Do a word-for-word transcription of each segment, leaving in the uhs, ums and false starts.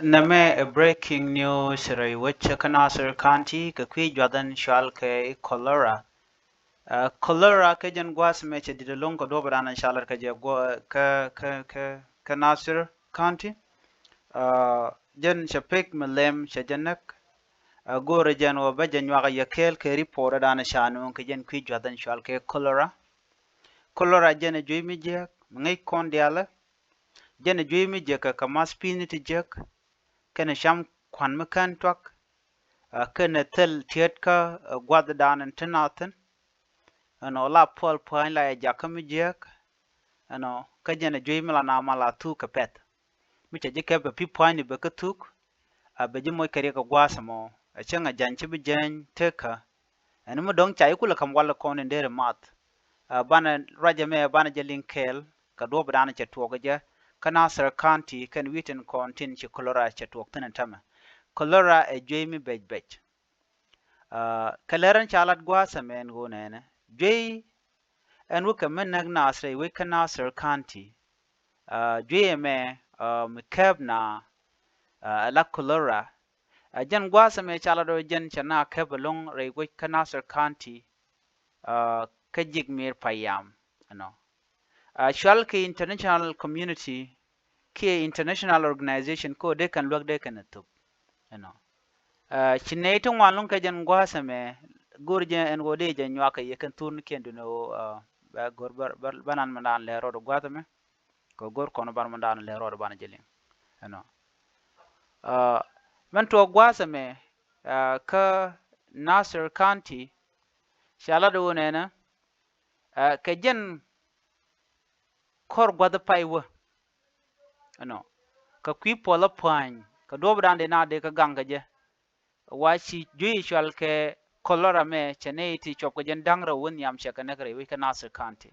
Nɛmɛ ɛ breaking news rɛy wec kä Nasir County kɛ kui̱ juath in cɔal kɛ i̱ cholera. Ɛ, cholera kɛ jɛn gua̱a̱th mɛ cɛ di̱t ɛlɔ̱ŋ kɛ duɔ̱ɔ̱p dan in ca lat kɛ jɛ guɔ kä kä kä kä Nasir County. Ɛ, jɛn cɛ pek mi lɛm cɛ jɛ näk. Ɛ, go̱o̱rɛ jɛn wä bä jɛ nyuak yɛ kɛɛl kɛ report dan in ca nööŋ kɛ jɛn kui̱ juath in cɔal kɛ cholera. Cholera jɛn ɛ juey mi jiääk mi ŋäc kɔn diaalä. Jɛn ɛ juey mi jiäk kɛ kɛ math pi̱i̱ni ti jiäk. Kɛnɛ cam kua̱n mi kän tuak. Ɛ, kɛnɛ thil tiet kä, ɛ, gua̱thdan in ti naath thi̱n. Ɛnɔ la puɔl pua̱ny la yɛ jakä mi jiääk. Ɛnɔ kä jɛn ɛ juey mi la na ma la thuk kɛ pɛth. Mi cɛ ji̱ kɛp bɛ pi̱ pua̱nyni bɛ kä thuk. A bɛ ji̱ moc kɛ riɛk kɛ gua̱a̱th ɛmɔ. Ɛ cäŋ ɛ jany ci bi jääny tekä. Ɛn mi dɔ̱ŋ ca i̱ kulɛ ka̱m wal kɔn in deri math. Ɛ, banɛ ruacɛ mɛ banɛ jɛ liŋ kɛɛl kɛ duɔ̱ɔ̱p dan cɛ tuɔɔk jɛ kä Nasir County kɛn wi̱i̱ tin kɔn tin ci cholera cɛ tuɔɔk thi̱n in tämɛ. Cholera ɛ juey mi bɛc bɛc. Ɛ, kɛ lɛr ɛn ca lat gua̱a̱th ɛmɛ ɛn ɣöö nɛnɛ juey ɛn wä kɛ mi näk naath rɛy wec kä Nasir County. Ɛ, juey ɛmɛ, ɛ, mi kɛp na, ɛ, la cholera. Ɛ, jɛn gua̱a̱th ɛmɛ ca lat ɣöö jɛn cɛ na kɛp ɛlɔ̱ŋ rɛy wec kä Nasir County. Ɛ, kä jik mi̱i̱r payam ɛnɔ. Ɛ, cual kɛ international community kiɛ international organization kä ɣöö dee kɛn luäk dee kɛn ɛ thop. Ɛnɔ. Ɛ, ci nɛy ti ŋuan lo̱ŋ kɛ jɛn gua̱a̱th ɛmɛ go̱o̱r jɛ ɛn ɣöö dee jɛ nyuak kɛ yɛ kɛn thurnikiɛn duni ɣöö, ɛ, bɛ go̱o̱r bä, bä, bä nan mɛ dan lɛ rɔɔd gua̱a̱th ɛmɛ. Kɛ go̱o̱r kɔn ban mɛ dan lɛ rɔɔd ban jɛ liŋ. Ɛnɔ. Ɛ, mɛn tuɔɔk gua̱a̱th ɛmɛ, ɛ, kä Nasir County ca lat ɣöö nɛnɛ, ɛ, kɛ jɛn kɔr gua̱th pay wä. Ɛnɔ. Kɛ kui̱ puɔl a pua̱ny kɛ duɔ̱ɔ̱p dan dee na dee kä gaŋ kɛ jɛ. Wa ci juey cual kɛ cholera mɛ cɛ nɛy ti cuɔp kɛ jɛn da̱ŋ rɛw wä nhiam cɛ kɛ näk rɛy wec kä Nasir County.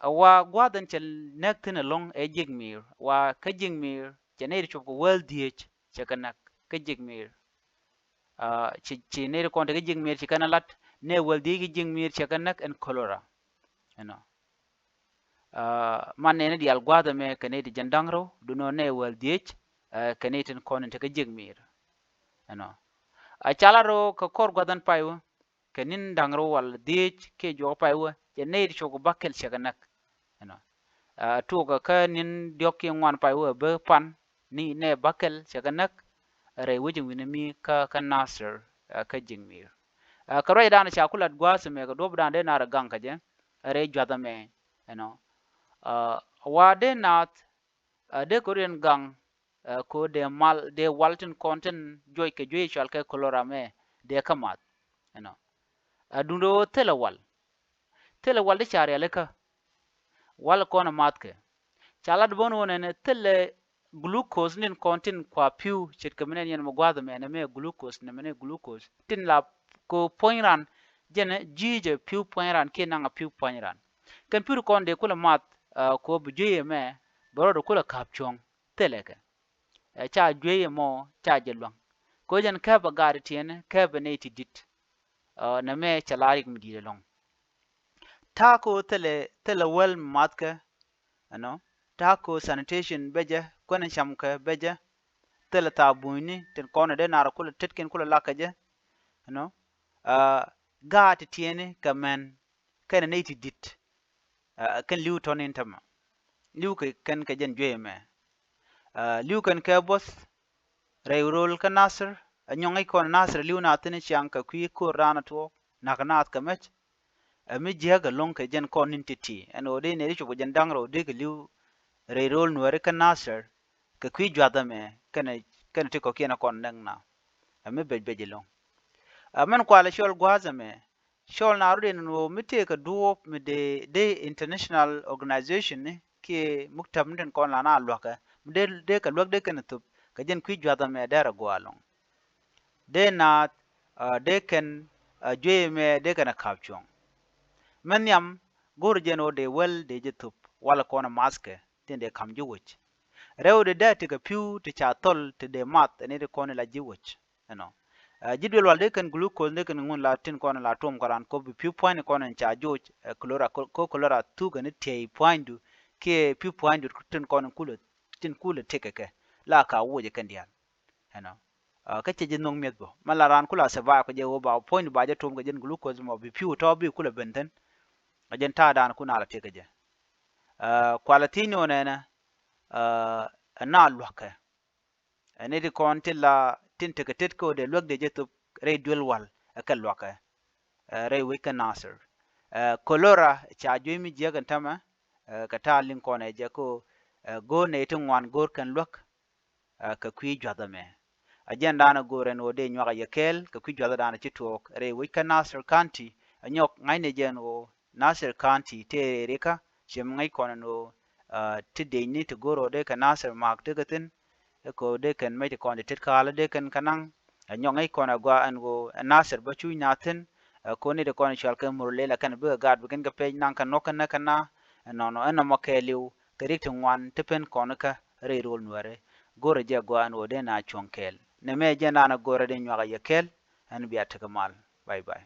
Ɛ, wa gua̱a̱th in cɛ näk thi̱n ɛlɔ̱ŋ ɛ jik mi̱i̱r. Wa kä jik mi̱i̱r cɛ nɛy ti cuɔp kɛ wäl dhieec cɛ kɛ näk kä jik mi̱i̱r. Ɛ, ci, ci nɛy ti kɔn ti kä jik mi̱i̱r ci kɛn ɛ lat nɛ wäl dhieec kä jik mi̱i̱r cɛ kɛ näk ɛn cholera. Ɛnɔ. Ɛ, man nɛni diaal gua̱a̱th ɛmɛ kɛ nɛy ti jɛn da̱ŋ rɛw, duundɛ nɛ wäl dhieec, ɛ, kɛ nɛy tin kɔn in te kä jik mi̱i̱r. Ɛnɔ. Ɛ, ca lat rɛw kɛ kɔr gua̱th ɛn pay wä, kɛ ni̱n da̱ŋ rɛw wal dhieec kiɛ juɔk pay wä, cɛ nɛy ti cuɔk bäkɛl cɛ kɛ näk. Ɛnɔ. Ɛ, tuɔɔk kä ni̱n diɔ̱k kiɛ ŋuan pay wä bä pan ni nɛ bäkɛl cɛ kɛ näk, rɛy wec in wi̱ni mi kä, kä Nasir, ɛ, kä jik mi̱i̱r. Ɛ, kɛ ruacdan ca ku lat gua̱a̱th ɛmɛ kɛ duɔ̱ɔ̱pdan dee nar ɛ gaŋ kɛ jɛ, ɛ, rɛy juath ɛmɛ. Ɛnɔ. Ɛ, wa dee naath, ɛ, dee kɛ rɔ̱diɛn gaŋ, ɛ, kɛ dee mal, dee wal tin kɔn tin juɔc kɛ juey cual kɛ cholera mɛ, dee kä math. Ɛnɔ. Ɛ, duundɛ ɣöö thilɛ wal. Thilɛ wal di ca rialikä. Wal kɔn ɛ mathkɛ. Ca lat bä ni ɣöö nɛnɛ thilɛ glucose ni tin kɔn tin kua pi̱w ce̱tkɛ mi nɛn yɛn mɛ gua̱a̱th ɛmɛ nɛmɛ glucose, nɛmɛ ni glucose. Tin la kɛ puɔ̱ny ran, jɛn ji̱ jɛ pi̱w puɔ̱ny ran kiɛ naŋ a pi̱w puɔ̱ny ran. Kɛn pi̱w ti kɔn dee kulɛ math, ɛ, kɛ ɣöö bi juey ɛmɛ bɛ rɔɔdɛ kulɛ ka̱p cuɔ̱ŋ. Thilɛ kɛ. Ɛ, ca juey ɛmɔ ca jɛ luäŋ. Kɛ ɣöö jɛn kɛpɛ gaat tiɛɛni, kɛpɛ nɛy ti di̱t. Ɛ, nɛmɛ cɛ la rik mi di̱i̱t ɛlɔ̱ŋ. Ta̱a̱ kɛ ɣöö thilɛ, thilɛ wäl mi mathkɛ. Ɛnɔ. Ta̱a̱ kɛ ɣöö sanitation bɛ jɛ, kuɛn camkɛ bɛ jɛ. Thilɛ thabunyni tin kɔn dee nar kulɛ tetkiɛn kulɛ lakä jɛ. Ɛnɔ. Ɛ, gaat ti tiɛɛni kɛ män kɛnɛ nɛy ti di̱t. Ɛ, kɛn li̱w tɔ̱ni in tämɛ. Li̱w kɛ kɛn kɛ jɛn juey ɛmɛ. Ɛ, li̱w kɛn kɛ buɔth rɛy rööl kä Nasir, ɛ nyɔŋ i̱ kɔn Nasir li̱w naath thi̱n ciaŋ kɛ kui̱ ko̱r raan ɛ tuɔɔk, na̱k naath kɛ mec. Ɛ mi jiääk ɛlɔ̱ŋ kɛ jɛn kɔn ni̱n ti̱ti̱, ɛn ɣöö dee nɛy ti cop kɛ jɛn da̱ŋ rɛw dee kɛ li̱w rɛy rööl Nuääri kä Nasir, kɛ kui̱ juath ɛmɛ, kɛnɛ, kɛnɛ ti kɔ̱kiɛn ɛ kɔn näk naath. Ɛ mi bec bec ɛlɔ̱ŋ. Ɛ mɛn kualɛ cɔl gua̱a̱th ɛmɛ, cɔl na rot in ɣöö mi tëëkɛ duɔ̱ɔ̱p mi dee, dee international organization ni kiɛ muktäp ni tin kɔn la na luäkɛ mi dee, dee kɛ luäk dee kɛn thop kɛ jɛn kui̱ juath ɛmɛ dee rɛ gɔaa ɛlɔ̱ŋ. Dee naath, ɛ, dee kɛn, ɛ, juey ɛmɛ dee kɛn ɛ ka̱p cuɔ̱ŋ. Mɛ nhiam go̱o̱r jɛn ɣöö dee wäl dee jɛ thop walɛ kɔn ɛ mathkɛ tin dee ka̱m ji̱ wec. Rɛw dee dee tekɛ pi̱w ti ca thɔl ti dee math ɛn i̱ ti kɔn ila ji̱ wec. Ɛnɔ. Ɛ, ji̱ duël wal dee kɛn glucose dee kɛn ŋun la tin kɔn la tuɔm kɛ ran kop bi pi̱w pua̱nyni kɔn in ca joc, ɛ, cholera, ko, ko cholera thuk ɛn i̱ tiey pua̱nydu kiɛ pi̱w pua̱nydu tin kɔn in kulɛ, tin kulɛ tekɛ kɛ. la ka wuɔcɛ kɛn diaal. Ɛnɔ kä cɛ jɛ nhɔk mi̱eth bä ma la raan kula sɛ ba kɛ jɛ wä ba puɔ̱ny ba jɛ tom kɛ jɛn glucose mɔ bi pi̱w tɔ bi kula ben thi̱n. Kɛ jɛn ta̱a̱ daan kun ala tëk kɛ jɛ. Kualɛ thi̱n ni ɣän ɛnɛ ɛ na luäkɛ. Ɛn ni ti kɔn ti la tin tekɛ tet kä ɣöö dee luäk dee jɛ thop rɛy duel wal ɛ kɛ luäkɛ. Rɛy wec kä Nasir. Kolora ca juey mi jiäk ɛn tämɛ kɛ ta̱a̱ liŋ kɔn ɛ jɛ kä ɣöö go̱o̱r nɛy ti ŋuan go̱o̱r kɛn luäk kɛ kui̱ juath ɛmɛ. A jɛn daanɛ go̱o̱r ɛn ɣöö dee nyuak a yɛ kɛɛl kɛ kui̱ juath daanɛ ci tuɔɔk rɛy wec kä Nasir County. A nyɔk ŋa̱cnɛ jɛ ɛn ɣöö Nasir County tëë rɛy rikä ciem ŋäc kɔn ɛn ɣöö ti dec ni ti go̱o̱r ɣöö dee kɛ Nasir ma̱a̱k tekɛ thi̱n. Ɛ kɛ ɣöö dee kɛn mec ti kɔn ti tet ka̱a̱lä dee kɛn kä naŋ. Ɛ nyɔk ŋäc kɔn ɛ gɔaa ɛn ɣöö ɛ Nasir bä cuc na thi̱n. Ɛ kɔn ni ti kɔn cual kɛ mur lel ɛ kɛn bikɛ gaat bi kɛn kɛ pec naŋ kɛ nuɔ̱k kɛn nä kɛ na. Ɛnɔnɔ ɛn nɔmɔ kɛɛliw kɛ rik ti ŋuan ti pen kɔn kä rɛy rol nuɛɛri. Go̱rɛ jɛ gɔaa ɛn ɣöö dee na cuɔ̱ŋ kɛɛl nɛmɛ jɛ naan ɛ go̱rɛ dee nyuak ɛ yɛ kɛɛl. Ɛn bia tekɛ mal. Bye bye.